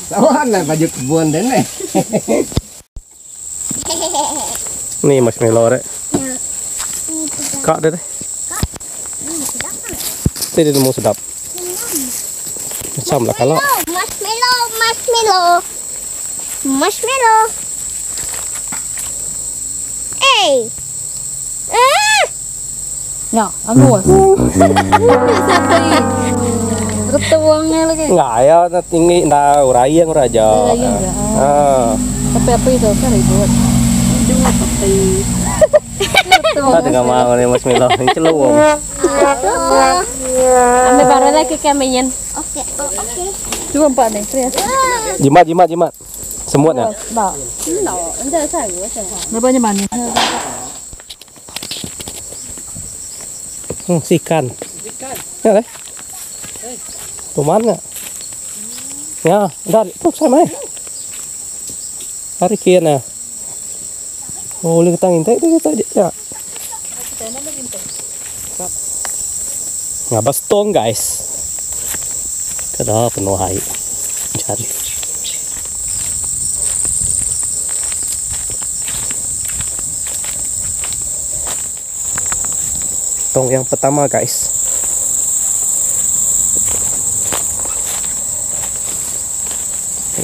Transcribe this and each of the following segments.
Lawan lah baju kebun dia ni. Ni marshmallow rek. Kak dia deh. Ti dia nemu sedap. Macam lah kalau. Marshmallow, marshmallow. Marshmallow. Eh. Ah. Ya, angus. Ketuangnya lagi. Enggak ya, tinggi nda urayang raja. Urayang enggak. Ah. Tapi apa itu kan ribut. Tapi. Tak dengar mau ni marshmallow. Ni celuang. Ambil baru lagi kami Okey, oh, okey. Cuba empat ni, serius. Jimat jimat jimat. Semutnya. Ba. Berapa banyak? Si ikan. Ya leh. Tuman enggak? Ya, dah, tu saya mai. Hari kian ya. Oh, boleh ketang intai tu kita ya. Ngabas tong guys. Kada penuh hai. Cari. Tong yang pertama guys.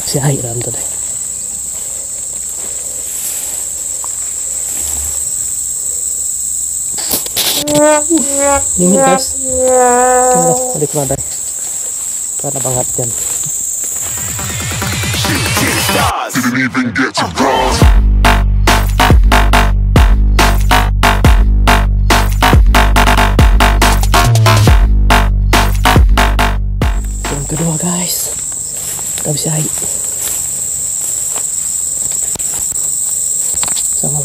Si air dalam tu deh. Ini guys. Tengok, ada kena Karena banget jan. Didn't even get to cross. Yang kedua guys. Tak bisa air. Sama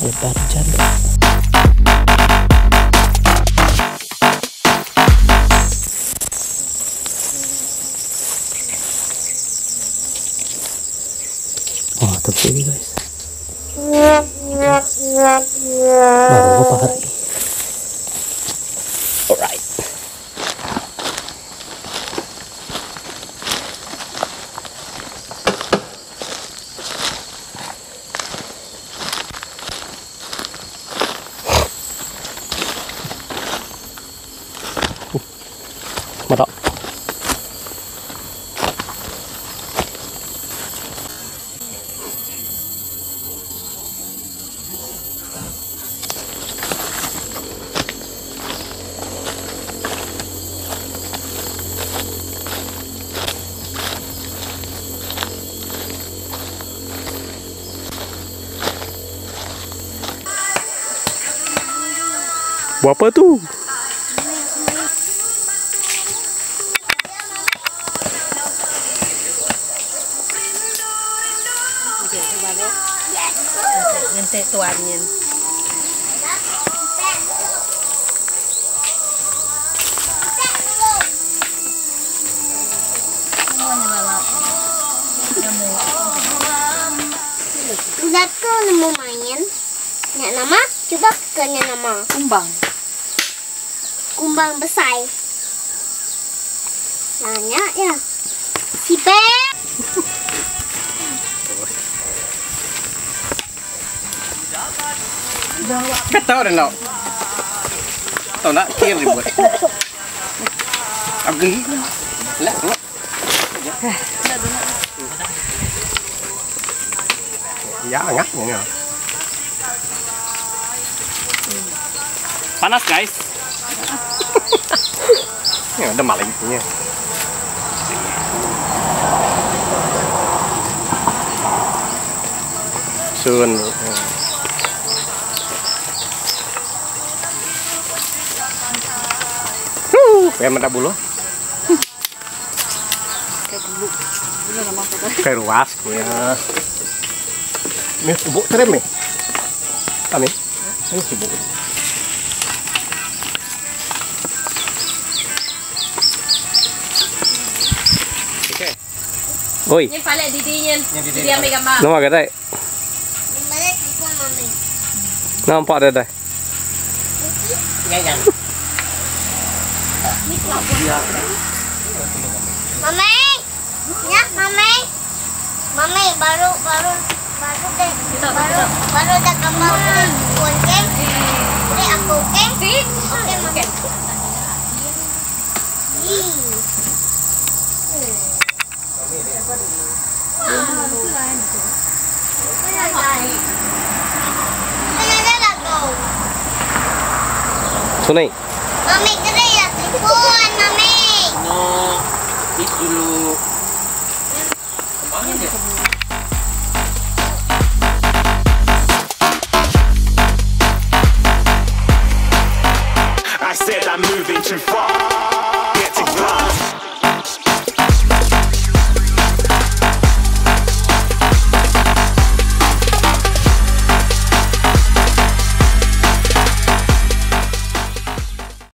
lebar jan. Oh, tapi ini guys. Baru apa hari? Alright. Mata. Buat apa tu? Nanti tuannya. Udah ke nemu main. Nak nama? Cuba ke nama. Kumbang. Kumbang besar. Nanya ya. Si Beb. Kata orang nak. Tahu nak kir dibuat. Aku lah. Ya, ngak ni. Panas guys. Ya, ada maling punya. Sun. Kayak mata bulu. Kayak bulu. Bulu nama apa? Kayak ruas ya. Ini subuk terem nih. Kami. Ini subuk. Oke. Oi. Ini balik didinya. Didi ambil gambar. Nama ke dai? Balik di mami. Nampak dia dah. Ya, ya. Mami. Nya mami. Mami baru baru baru deh. Baru baru dah gambar phone ke. Boleh aku ke? Okey mami. Ih. Sunai. Mami kena ya telefon mami. No, eat dulu. Kemana dia? I said I'm moving too far.